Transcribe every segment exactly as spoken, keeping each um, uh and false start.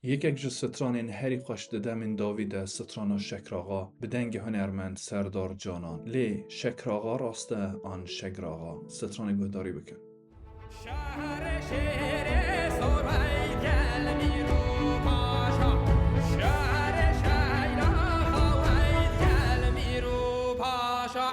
Yekek ji stranên herî xweş di demên dawî de strana Şekiraxa bi dengê hunermend Serdar Canan. Lê Şekiraxa rast e an Şegraxa? Stranê guhdarî bikin. Şehrê şêrê sor, hey gel mîr û paşa. Şehrê şeyra, hey gel mîr û paşa.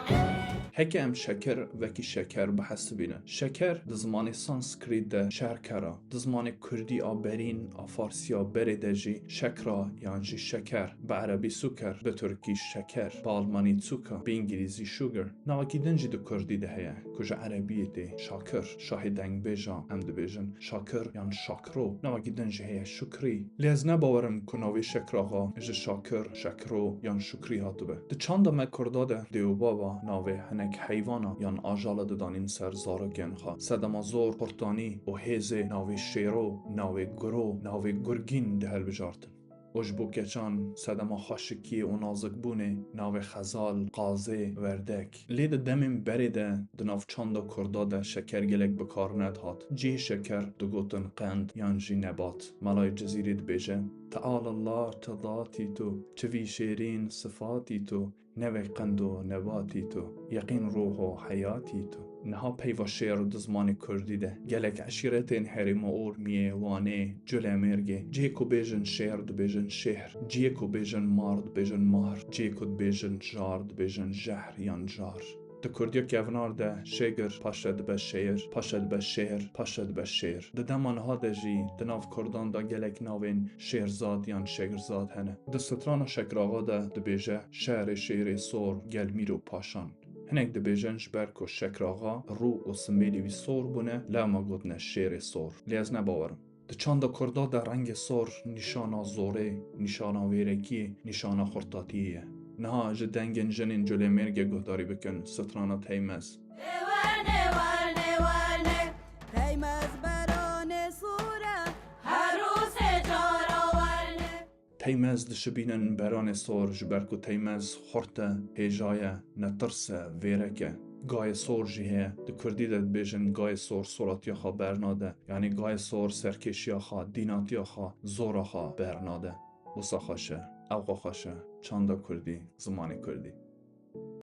Heke em şekir wekî şeker bihesibînin. Şeker di zimanê Sanskrit de şerkera, di zimanê kurdî a berîn, a farsî a berê de jî şekra yan jî şeker, bi erebî suker, bi tirkî şeker, bi almanî Zucker, bi îngilîzî sugar. Navekî din jî di kurdî de heye, ku ji erebiyê tê, şakir, şahê dengbêjan, em dibêjin şakir yan şakro. Navekî din jî heye, şukrî. Lê ez ne bawer im ku navê Şekiraxa ji şakir, şekro yan şukrî hatibe. Di çanda me kurda de dê û baba navê hinek heyvana yan ajala didanîn ser zarokên xwe. Sedema zor, qurtanî û hêzê navê şêro, navê guro, navê gurgîn dihilbijartin. Û ji bo keçan sedema xweşikiyê û nazikbûnê navê xezal, qazê, werdek. Lê di demên berê de di nav çanda kurda de şeker gelek bi kar nedihat. Cihê şeker digotin qend yan jî nebat. Melayê Cizîrî dibêje: Teala Allah, çi zatî tu, çi vî şêrîn sifatî tu, ne wek qend û nebatî tu, yeqîn ruh û heyatî tu. Niha peyva şêr di zimanê kurdî de gelek eşîretên herêma Urmiyê, Wanê, Culemêrgê, cihê ku bêjin şêr dibêjin şêhr, cihê ku bêjin mar dibêjin mar, cihê ku dibêjin jar dibêjin jehr yan jar. Di kurdiya kevnar de şêgir paşe dibe şêr, paşe dibe şêhr, paşe dibe şêr. Di dema niha de jî di nav kurdan de gelek navên şêrzad yan şêgirzad hene. Di strana Şekiraxa de dibêje: Şehrê şêrê sor, gel mîr û paşan. Hinek dibêjin ji ber ku Şekiraxa rû û simêlê wî sor bûne, lewma gotine şêrê sor. Lê ez ne bawer im. Di çanda kurda de rengê sor nîşana zorê, nîşana wêrekiyê, nîşana xurtatiyê ye. Niha ji dengên jinên Culemêrgê guhdarî bikin, strana Teymez. Werne, werne, werne. Teymez beranê sor e, her rû sê cara werne. Teymez dişibînin beranê sor, ji ber ku Teymez xurt e, hêja ye, netirs e, vêrek e. Gayê sor jî heye. Di kurdî de dibêjin gayê sor soratiya xwe bernade. Yanî gayê sor serkêşiya xwe, dînatiya xwe, zora xwe bernade. Wisa xweş e, ewqa xweş e, çanda kurdî, zimanê kurdî.